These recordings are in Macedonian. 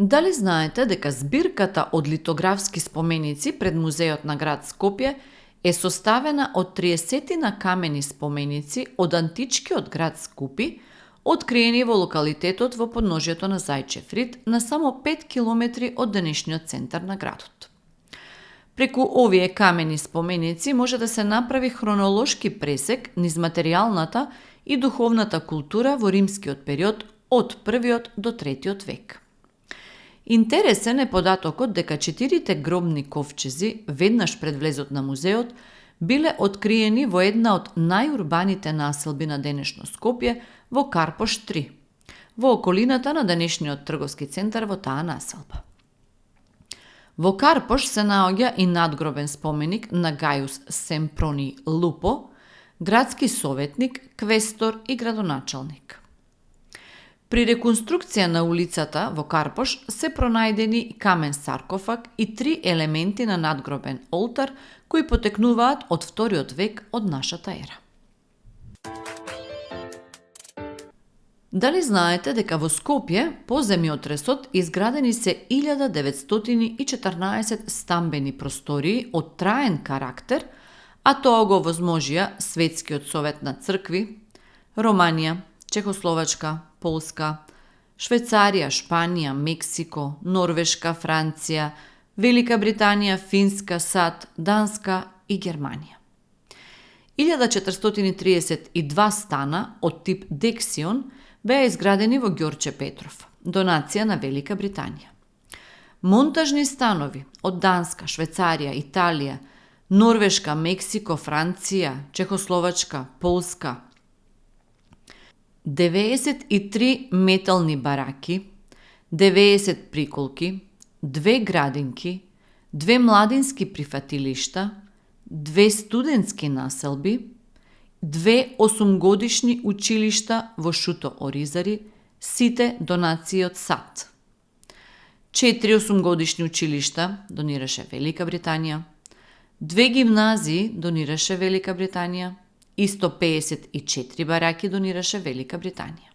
Дали знаете дека збирката од литографски споменици пред музеот на град Скопје е составена од 30 камени споменици од античкиот град Скупи, откриени во локалитетот во подножјето на Зајчев рид на само 5 километри од денешниот центар на градот. Преку овие камени споменици може да се направи хронолошки пресек низ материјалната и духовната култура во римскиот период од 1 до 3 век. Интересен е податокот дека 4 гробни ковчези, веднаш пред влезот на музеот, биле откриени во една од најурбаните населби на денешно Скопје, во Карпош 3, во околината на денешниот трговски центар во таа населба. Во Карпош се наоѓа и надгробен споменик на Гајус Семпрони Лупо, градски советник, квестор и градоначалник. При реконструкција на улицата во Карпош се пронајдени камен саркофаг и 3 елементи на надгробен олтар кои потекнуваат од 2 век од нашата ера. Дали знаете дека во Скопје по земјотресот изградени се 1914 стамбени простории од траен карактер, а тоа го возможија Светскиот совет на цркви, Романија, Чехословачка, Полска, Швајцарија, Шпанија, Мексико, Норвешка, Франција, Велика Британија, Финска, САД, Данска и Германија. 1432 стана од тип Дексион беа изградени во Ѓорче Петров, донација на Велика Британија. Монтажни станови од Данска, Швајцарија, Италија, Норвешка, Мексико, Франција, Чехословачка, Полска, 93 метални бараки, 90 приколки, 2 градинки, 2 младински прифатилишта, 2 студентски населби, 2 осумгодишни училишта во Шуто Оризари, сите донации од САД. 4 осумгодишни училишта донираше Велика Британија, 2 гимназии донираше Велика Британија и 154 бараки донираше Велика Британија.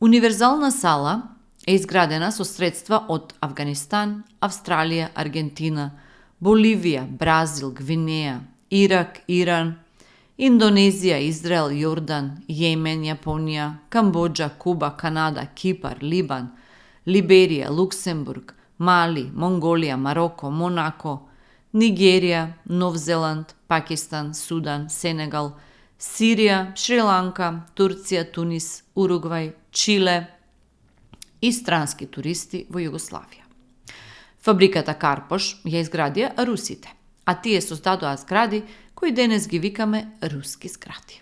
Универзална сала е изградена со средства од Авганистан, Австралија, Аргентина, Боливија, Бразил, Гвинеја, Ирак, Иран, Индонезија, Израел, Јордан, Јемен, Јапонија, Камбоџа, Куба, Канада, Кипар, Либан, Либерија, Луксембург, Мали, Монголија, Мароко, Монако, Нигерија, Нов Зеланд, Пакистан, Судан, Сенегал, Сирија, Шри-Ланка, Турција, Тунис, Уругвај, Чиле и странски туристи во Југославија. Фабриката Карпош ја изградија русите, а тие создадоа згради кои денес ги викаме руски згради.